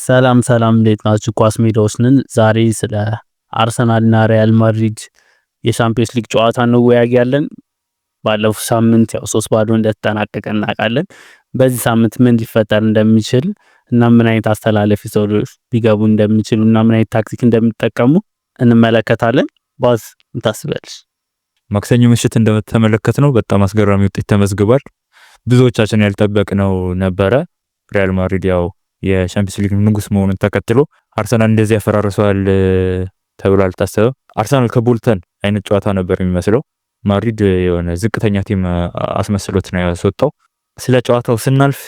ሰላም ሰላም፣ እንዴት ናችሁ? ኳስ ሜዳዎች ነን። ዛሬ ስለ አርሰናልና ሪያል ማድሪድ የሻምፒዮንስ ሊግ ጨዋታ እንወያያለን። ባለፈው ሳምንት ያው 3-0 እንደተጠናቀቀ እናውቃለን። በዚህ ሳምንት ምን ሊፈጠር እንደሚችል እና ምን አይነት አሰላለፍ ይዘው ሊገቡ እንደሚችሉ እና ምን አይነት ታክቲክ እንደሚጠቀሙ እንመለከታለን። ባዝ እንታስበልሽ። ማክሰኞ ምሽት እንደተመለከትነው በጣም አስገራሚ ውጤት ተመዝግቧል። ብዙዎቻችን ያልጠበቅነው ነበረ። ሪያል ማድሪድ ያው የሻምፒዮንስ ሊግ ንጉስ መሆኑን ተከትሎ አርሰናል እንደዚህ ያፈራርሰዋል ተብሎ አልታሰበም። አርሰናል ከቦልተን አይነት ጨዋታ ነበር የሚመስለው። ማድሪድ የሆነ ዝቅተኛ team አስመስሎት ነው ያስወጣው። ስለ ጨዋታው ስናልፍ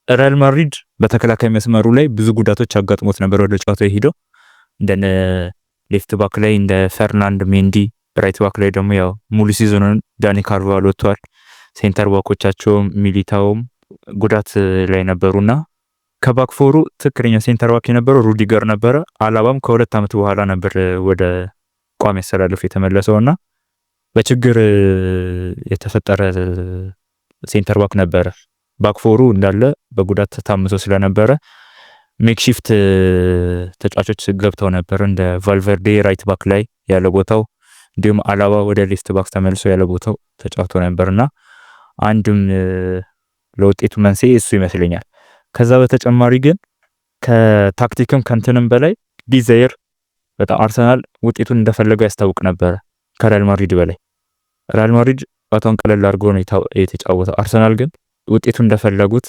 ሪያል ማድሪድ በተከላካይ መስመሩ ላይ ብዙ ጉዳቶች አጋጥሞት ነበር ወደ ጨዋታው የሄደው። እንደነ left back ላይ እንደ ፈርላንድ ሜንዲ፣ right back ላይ ደግሞ ያው ሙሉ season ኑን ዳኒ ካርቫል ወጥቷል። Center back ኦቻቸውም ሚሊታውም ጉዳት ላይ ነበሩና ከ back four ኡ ትክክለኛ center back የነበረው ሩዲገር ነበረ። አላባም ከ2 ዓመት በኋላ ነበር ወደ ቋሚ አሰላለፍ የተመለሰው እና በችግር የተፈጠረ center back ነበረ። Back four ኡ እንዳለ በጉዳት ታምሶ ስለነበረ makeshift ተጫዋቾች ገብተው ነበር፣ እንደ ቫልቨርዴ right back ላይ ያለ ቦታው፣ እንዲሁም አላባ ወደ left back ተመልሶ ያለ ቦታው ተጫውቶ ነበር እና አንድም ለውጤቱ መንስኤ እሱ ይመስለኛል። ከዛ በተጨማሪ ግን ከታክቲክም ከንትንም በላይ desire በጣም አርሰናል ውጤቱን እንደፈለገው ያስታውቅ ነበረ ከሪያል ማድሪድ በላይ። ሪያል ማድሪድ ጨዋታውን ቀለል አድርጎ ነው የተጫወተው። አርሰናል ግን ውጤቱን እንደፈለጉት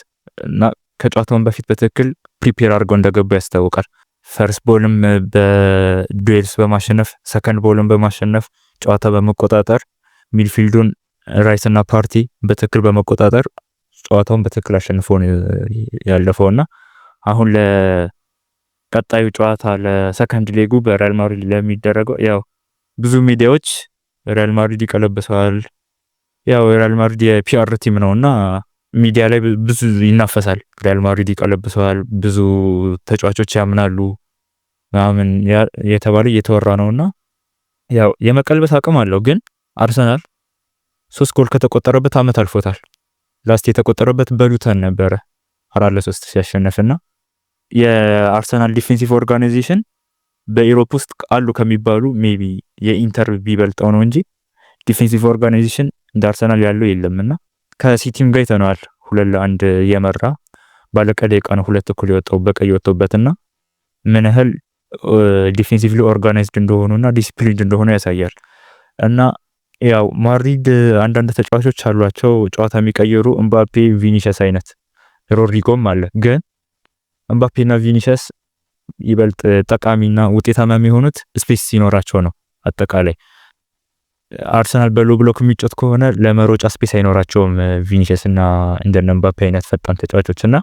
እና ከጨዋታውን በፊት በትክክል prepare አድርገው እንደገቡ ያስታውቃል። First ball ም በ duels በማሸነፍ፣ second ball ም በማሸነፍ፣ ጨዋታ በመቆጣጠር፣ midfield ኡን ራይስ እና ፓርቲ በትክክል በመቆጣጠር ጨዋታውን በትክክል አሸንፎ ነው ያለፈው። እና አሁን ለቀጣዩ ጨዋታ ለ second leg ኡ በሪያል ማድሪድ ለሚደረገው ያው ብዙ ሚዲያዎች ሪያል ማድሪድ ይቀለብሰዋል። ያው ሪያል ማድሪድ የ PR team ነው እና ሚዲያ ላይ ብዙ ይናፈሳል። ሪያል ማድሪድ ይቀለብሰዋል፣ ብዙ ተጫዋቾች ያምናሉ ምናምን የተባለ እየተወራ ነውና ያው የመቀልበስ አቅም አለው። ግን አርሰናል ሶስት ጎል ከተቆጠረበት አመት አልፎታል። Last የተቆጠረበት በሉተን ነበረ 4-3 ሲያሸነፍና የአርሰናል defensive organization በ Europe ውስጥ አሉ ከሚባሉ maybe የኢንተር ቢበልጠው ነው እንጂ defensive organization እንደ አርሰናል ያለው የለም። እና ከሲቲም ጋር አይተነዋል። 2-1 እየመራ ባለቀ ደቂቃ ነው 2 እኩል የወጣው በቀይ ወጥቶበትና ምን ያህል defensively organized እንደሆኑና disciplined እንደሆኑ ያሳያል። እና ያው ማድሪድ አንዳንድ ተጫዋቾች አሏቸው ጨዋታ የሚቀይሩ፣ እምባፔ፣ ቪኒሸስ አይነት፣ ሮድሪጎም አለ። ግን እምባፔና ቪኒሸስ ይበልጥ ጠቃሚና ውጤታማ የሚሆኑት space ሲኖራቸው ነው። አጠቃላይ አርሰናል በ low block የሚጫወት ከሆነ ለመሮጫ space አይኖራቸውም ቪኒሸስ እና እንደነ እምባፔ አይነት ፈጣን ተጫዋቾች እና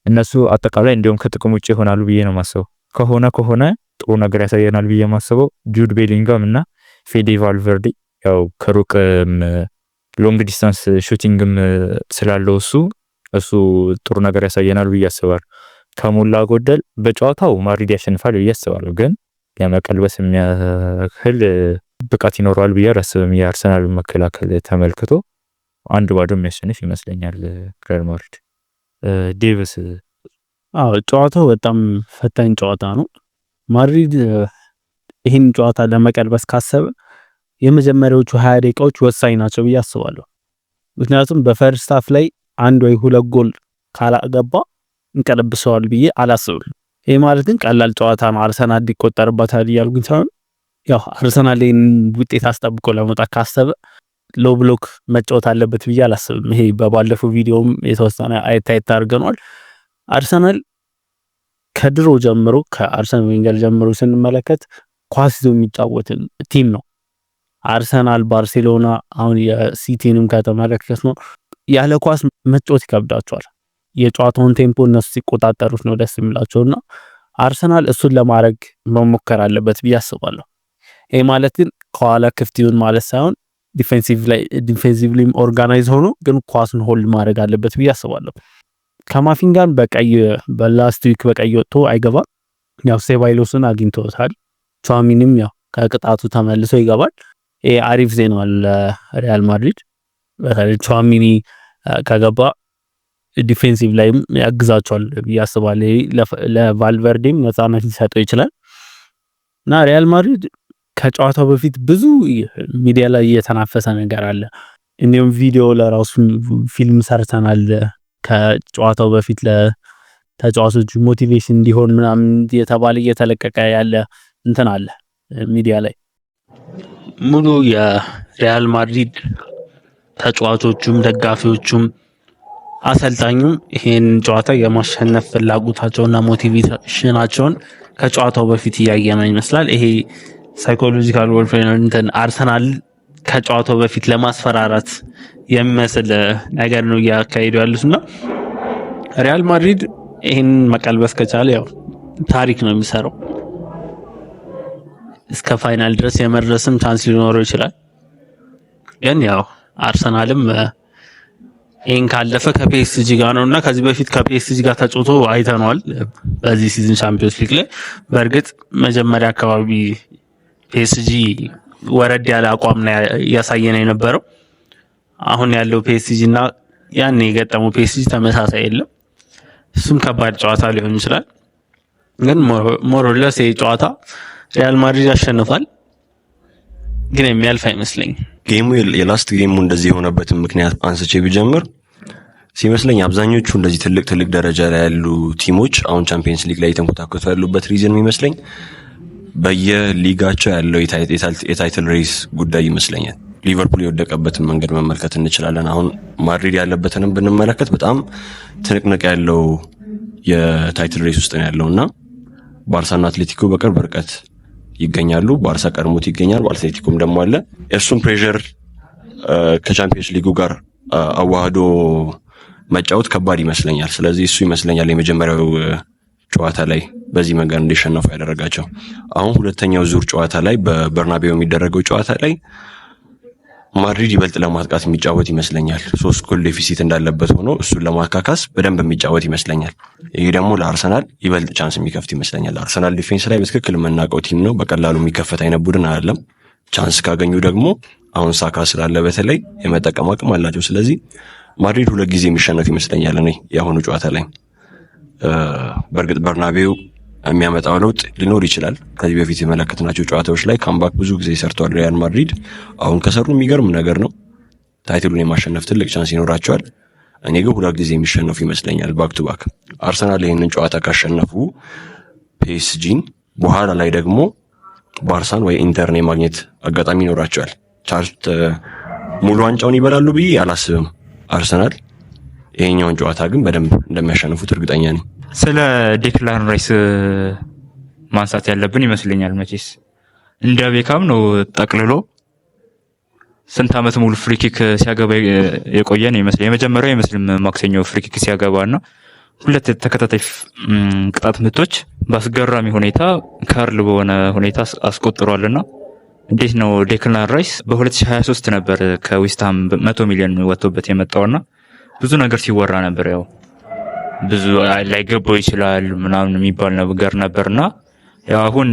እነሱ አጠቃላይ እንዲሁም ከጥቅም ውጭ ይሆናሉ ብዬ ነው የማስበው። ከሆነ ከሆነ ጥሩ ነገር ያሳየናል ብዬ የማስበው ጁድ ቤሊንጋም እና ፌዴ ቫልቨርዴ፣ ያው ከሩቅ long distance shooting ም ስላለው እሱ ጥሩ ነገር ያሳየናል ብዬ አስባለሁ። ከሞላ ጎደል በጨዋታው ማድሪድ ያሸንፋል ብዬ አስባለሁ። ግን ለመቀልበስ የሚያህል ብቃት ይኖረዋል ብዬ አላስብም። የአርሰናል መከላከል ተመልክቶ 1-0 የሚያሸንፍ ይመስለኛል ሪያል ማድሪድ። ዴቪስ? አዎ፣ ጨዋታው በጣም ፈታኝ ጨዋታ ነው። ማድሪድ ይህን ጨዋታ ለመቀልበስ ካሰበ የመጀመሪያዎቹ 20 ደቂቃዎች ወሳኝ ናቸው ብዬ አስባለሁ። ምክንያቱም በ first half ላይ አንድ ወይ ሁለት ጎል ካላገባ እንቀለብሰዋል ብዬ አላስብም። ይህ ማለት ግን ቀላል ጨዋታ ነው፣ አርሰናል ይቆጠርበታል እያልኩኝ ሳይሆን ያው አርሰናል ይህን ውጤት አስጠብቆ ለመውጣት ካሰበ low block መጫወት አለበት ብዬ አላስብም። ይሄ በባለፈው ቪዲዮም የተወሰነ አየት አየት አድርገነዋል። አርሰናል ከድሮ ጀምሮ ከአርሰን ዌንገር ጀምሮ ስንመለከት ኳስ ይዞ የሚጫወት team ነው። አርሰናል፣ ባርሴሎና፣ አሁን የሲቲንም ከተመለከት ነው ያለ ኳስ መጫወት ይከብዳቸዋል። የጨዋታውን tempo እነሱ ሲቆጣጠሩት ነው ደስ የሚላቸው እና አርሰናል እሱን ለማድረግ መሞከር አለበት ብዬ አስባለሁ። ይሄ ማለት ግን ከኋላ ክፍት ይሁን ማለት ሳይሆን defensive ላይ defensively ም organize ሆኖ ግን ኳስን hold ማድረግ አለበት ብዬ አስባለሁ። ካማፊንጋን በቀይ በ last week በቀይ ወጥቶ አይገባም። ያው ሴባይሎስን አግኝቶታል። ቹዋሚኒም ያው ከቅጣቱ ተመልሶ ይገባል። ይሄ አሪፍ ዜና ለሪያል ማድሪድ። በተለይ ቹዋሚኒ ከገባ Defensive ላይም ያግዛቸዋል ብዬ አስባለሁ። ለቫልቨርዴም ነጻነት ሊሰጠው ይችላል። እና ሪያል ማድሪድ ከጨዋታው በፊት ብዙ ሚዲያ ላይ እየተናፈሰ ነገር አለ። እንዲሁም ቪዲዮ ለራሱ ፊልም ሰርተናል ከጨዋታው በፊት ለተጫዋቾቹ motivation እንዲሆን ምናምን የተባለ እየተለቀቀ ያለ እንትን አለ ሚዲያ ላይ። ሙሉ የሪያል ማድሪድ ተጫዋቾቹም ደጋፊዎቹም አሰልጣኙም ይሄን ጨዋታ የማሸነፍ ፍላጎታቸውና motivation ኣቸውን ከጨዋታው በፊት እያየ ነው ይመስላል። ይሄ psychological warfare እንትን አርሰናል ከጨዋታው በፊት ለማስፈራራት የሚመስል ነገር ነው እያካሄዱ ያሉት። እና ሪያል ማድሪድ ይህን መቀልበስ ከቻለ ያው ታሪክ ነው የሚሰራው። እስከ final ድረስ የመድረስም chance ሊኖረው ይችላል። ግን ያው አርሰናልም ይህን ካለፈ ከፒኤስጂ ጋር ነው እና ከዚህ በፊት ከፒኤስጂ ጋር ተጫውቶ አይተነዋል በዚህ season ቻምፒዮንስ ሊግ ላይ። በእርግጥ መጀመሪያ አካባቢ ፒኤስጂ ወረድ ያለ አቋም ነው እያሳየን የነበረው። አሁን ያለው ፒኤስጂ እና ያን የገጠመው ፒኤስጂ ተመሳሳይ የለም። እሱም ከባድ ጨዋታ ሊሆን ይችላል። ግን more or less ይሄ ጨዋታ ሪያል ማድሪድ ያሸንፋል፣ ግን የሚያልፍ አይመስለኝም። Game ኡ የ last game ኡ እንደዚህ የሆነበትን ምክንያት አንስቼ ቢጀምር ሲመስለኝ አብዛኞቹ እንደዚህ ትልቅ ትልቅ ደረጃ ላይ ያሉ team ኦች አሁን ቻምፒየንስ ሊግ ላይ የተንኮታኮቱ ያሉበት reason የሚመስለኝ በየሊጋቸው ያለው የ title race ጉዳይ ይመስለኛል። ሊቨርፑል የወደቀበትን መንገድ መመልከት እንችላለን። አሁን ማድሪድ ያለበትንም ብንመለከት በጣም ትንቅንቅ ያለው የ title race ውስጥ ነው ያለው እና ባርሳና አትሌቲኮ በቅርብ ርቀት ይገኛሉ። ባርሳ ቀድሞት ይገኛል። አትሌቲኮም ደግሞ አለ። እሱም pressure ከቻምፒየንስ ሊጉ ጋር አዋህዶ መጫወት ከባድ ይመስለኛል። ስለዚህ እሱ ይመስለኛል የመጀመሪያው ጨዋታ ላይ በዚህ መንገድ እንዲሸነፉ ያደረጋቸው። አሁን ሁለተኛው ዙር ጨዋታ ላይ በበርናቤው የሚደረገው ጨዋታ ላይ ማድሪድ ይበልጥ ለማጥቃት የሚጫወት ይመስለኛል። 3 ጎል deficit እንዳለበት ሆኖ እሱን ለማካካስ በደንብ የሚጫወት ይመስለኛል። ይሄ ደግሞ ለአርሰናል ይበልጥ chance የሚከፍት ይመስለኛል። አርሰናል defense ላይ በትክክል የምናውቀው team ነው። በቀላሉ የሚከፈት አይነት ቡድን አይደለም። Chance ካገኙ ደግሞ አሁን ሳካ ስላለ በተለይ የመጠቀም አቅም አላቸው። ስለዚህ ማድሪድ ሁለት ጊዜ የሚሸነፍ ይመስለኛል እኔ የአሁኑ ጨዋታ ላይ። በእርግጥ በርናቤው የሚያመጣው ለውጥ ሊኖር ይችላል። ከዚህ በፊት የመለከትናቸው ጨዋታዎች ላይ comeback ብዙ ጊዜ ሰርተዋል ሪያል ማድሪድ። አሁን ከሰሩ የሚገርም ነገር ነው። Title ኡን የማሸነፍ ትልቅ chance ይኖራቸዋል። እኔ ግን ሁለት ጊዜ የሚሸነፉ ይመስለኛል back to back። አርሰናል ይህንን ጨዋታ ካሸነፉ ፒኤስጂን፣ በኋላ ላይ ደግሞ ባርሳን ወይ ኢንተርን የማግኘት አጋጣሚ ይኖራቸዋል። ቻርት ሙሉ ዋንጫውን ይበላሉ ብዬ አላስብም አርሰናል። ይሄኛውን ጨዋታ ግን በደንብ እንደሚያሸንፉት እርግጠኛ ነኝ። ስለ ዴክላን ራይስ ማንሳት ያለብን ይመስለኛል። መቼስ እንደ ቤካም ነው፣ ጠቅልሎ ስንት ዓመት ሙሉ free kick ሲያገባ የቆየ ነው ይመስለኝ። የመጀመሪያው አይመስልም ማክሰኞ free kick ሲያገባ እና ሁለት ተከታታይ ቅጣት ምቶች በአስገራሚ ሁኔታ curl በሆነ ሁኔታ አስቆጥሯልና እንዴት ነው ዴክላን ራይስ በ2023 ነበር ከዌስትሃም 100 ሚሊዮን ወጥቶበት የመጣውና ብዙ ነገር ሲወራ ነበር። ያው ብዙ ላይገባው ይችላል ምናምን የሚባል ነገር ነበርና ያው አሁን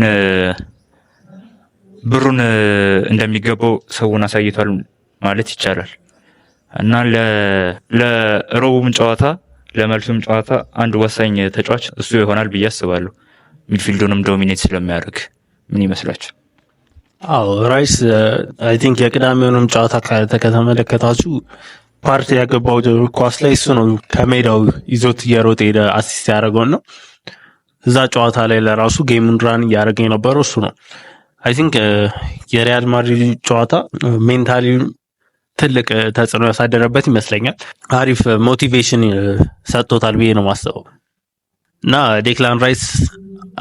ብሩን እንደሚገባው ሰውን አሳይቷል ማለት ይቻላል። እና ለሮቡም ጨዋታ ለመልሱም ጨዋታ አንድ ወሳኝ ተጫዋች እሱ ይሆናል ብዬ አስባለሁ። Midfield ኡንም dominate ስለሚያደርግ። ምን ይመስላችሁ? አዎ፣ ራይስ I think የቅዳሜውንም ጨዋታ ከተመለከታችሁ ፓርቲ ያገባው ኳስ ላይ እሱ ነው ከሜዳው ይዞት እየሮጠ ሄደ assist ያደረገውን ነው። እዛ ጨዋታ ላይ ለራሱ game ኡን run እያደረገ የነበረው እሱ ነው። I think የሪያል ማድሪድ ጨዋታ mentally ትልቅ ተጽዕኖ ያሳደረበት ይመስለኛል። አሪፍ motivation ሰጥቶታል ብዬ ነው ማስበው እና ዴክላን ራይስ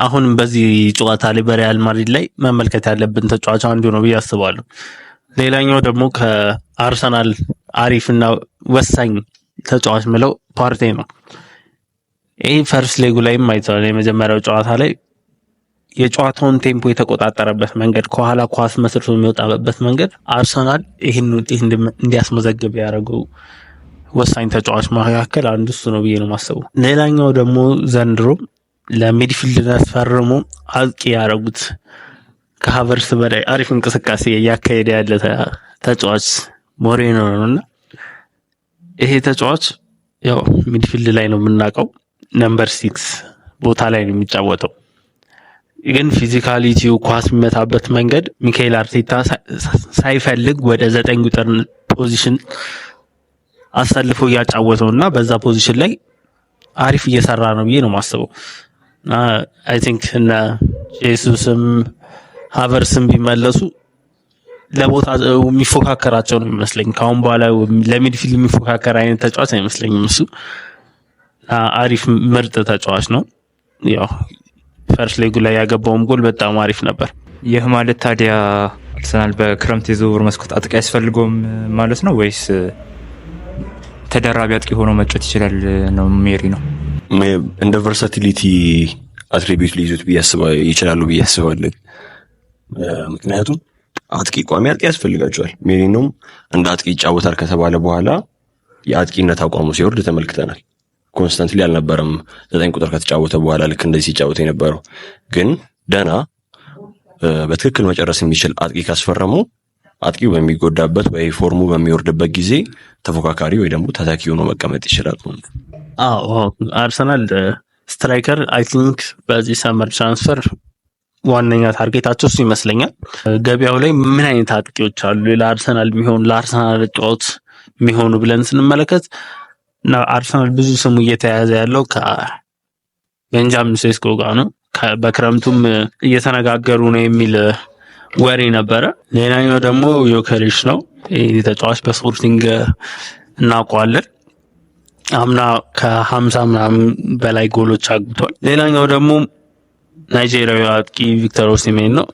አሁንም በዚህ ጨዋታ ላይ በሪያል ማድሪድ ላይ መመልከት ያለብን ተጫዋች አንዱ ነው ብዬ አስባለሁ። ሌላኛው ደግሞ ከአርሰናል አሪፍና ወሳኝ ተጫዋች ምለው ፓርቴ ነው። ይህ first leg ኡ ላይም አይተዋል። የመጀመሪያው ጨዋታ ላይ የጨዋታውን tempo የተቆጣጠረበት መንገድ፣ ከኋላ ኳስ መስርቶ የሚወጣበት መንገድ አርሰናል ይህን ውጤት እንዲያስመዘግብ ያደረገው ወሳኝ ተጫዋች መካከል አንዱ እሱ ነው ብዬ ነው የማስበው። ሌላኛው ደግሞ ዘንድሮ ለ midfield ነት ፈርሞ አጥቂ ያደረጉት፣ ከሀቨርስ በላይ አሪፍ እንቅስቃሴ እያካሄደ ያለ ተጫዋች ሞሬኖ ነው እና ይሄ ተጫዋች ያው midfield ላይ ነው የምናውቀው፣ number 6 ቦታ ላይ ነው የሚጫወተው። ግን physicality ው፣ ኳስ የሚመታበት መንገድ ሚካኤል አርቴታ ሳይፈልግ ወደ 9 ቁጥር position አሰልፎ እያጫወተው እና በዛ position ላይ አሪፍ እየሰራ ነው ብዬ ነው የማስበው። I think እነ ጄሱስም ሀቨርስም ቢመለሱ ለቦታ የሚፎካከራቸው ነው የሚመስለኝ። ከአሁን በኋላ ለ midfield የሚፎካከር አይነት ተጫዋች አይመስለኝም። እሱ አሪፍ ምርጥ ተጫዋች ነው። ያው first leg ኡ ላይ ያገባውም ጎል በጣም አሪፍ ነበር። ይህ ማለት ታዲያ አርሰናል በክረምት የዝውውር መስኮት አጥቂ አያስፈልገውም ማለት ነው ወይስ ተደራቢ አጥቂ ሆኖ መጫወት ይችላል ነው ሜሪኖ? እንደ versatility attribute ሊይዙት ይችላሉ ብዬ አስባለሁ። ምክንያቱም አጥቂ፣ ቋሚ አጥቂ ያስፈልጋቸዋል። ሜሪኖም እንደ አጥቂ ይጫወታል ከተባለ በኋላ የአጥቂነት አቋሙ ሲወርድ ተመልክተናል። Constantly አልነበረም 9 ቁጥር ከተጫወተ በኋላ ልክ እንደዚህ ሲጫወት የነበረው። ግን ደና በትክክል መጨረስ የሚችል አጥቂ ካስፈረሙ አጥቂው በሚጎዳበት ወይ form ኡ በሚወርድበት ጊዜ ተፎካካሪ ወይ ደግሞ ተተኪ ሆኖ መቀመጥ ይችላል ማለት ነው። አዎ፣ አርሰናል striker I think በዚህ summer transfer ዋነኛ target ኣቸው እሱ ይመስለኛል። ገበያው ላይ ምን አይነት አጥቂዎች አሉ ለአርሰናል የሚሆኑ፣ ለአርሰናል ጨዋታ የሚሆኑ ብለን ስንመለከት እና አርሰናል ብዙ ስሙ እየተያያዘ ያለው ከቤንጃሚን ሴስኮ ጋር ነው። በክረምቱም እየተነጋገሩ ነው የሚል ወሬ ነበረ። ሌላኛው ደግሞ ዮከሬሽ ነው። ይህ ተጫዋች በስፖርቲንግ እናውቀዋለን። አምና ከ50 ምናምን በላይ ጎሎች አግብቷል። ሌላኛው ደግሞ ናይጄሪያዊ አጥቂ ቪክተር ኦሲሜን ነው።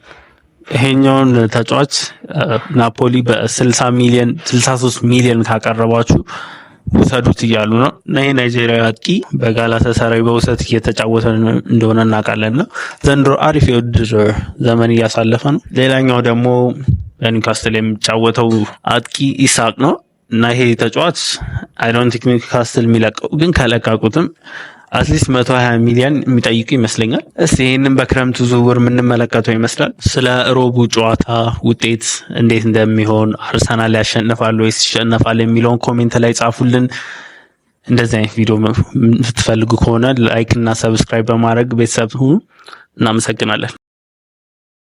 ይሄኛውን ተጫዋች ናፖሊ በ60 ሚሊዮን፣ 63 ሚሊዮን ካቀረባችሁ ውሰዱት እያሉ ነው። እና ይሄ ናይጄሪያዊ አጥቂ በጋላታሳራይ በውሰት እየተጫወተ እንደሆነ እናውቃለን። እና ዘንድሮ አሪፍ የውድድር ዘመን እያሳለፈ ነው። ሌላኛው ደግሞ በኒውካስትል የሚጫወተው አጥቂ ኢሳቅ ነው። እና ይሄ ተጫዋች I don't think ኒውካስትል የሚለቀው፣ ግን ከለቀቁትም at least 120 ሚሊዮን የሚጠይቁ ይመስለኛል። እስቲ ይህንን በክረምቱ ዝውውር የምንመለከተው ይመስላል። ስለ ሮቡ ጨዋታ ውጤት እንዴት እንደሚሆን፣ አርሰናል ያሸንፋል ወይስ ይሸነፋል የሚለውን comment ላይ ጻፉልን። እንደዚህ አይነት ቪዲዮ የምትፈልጉ ከሆነ like እና subscribe በማድረግ ቤተሰብ ሁኑ። እናመሰግናለን።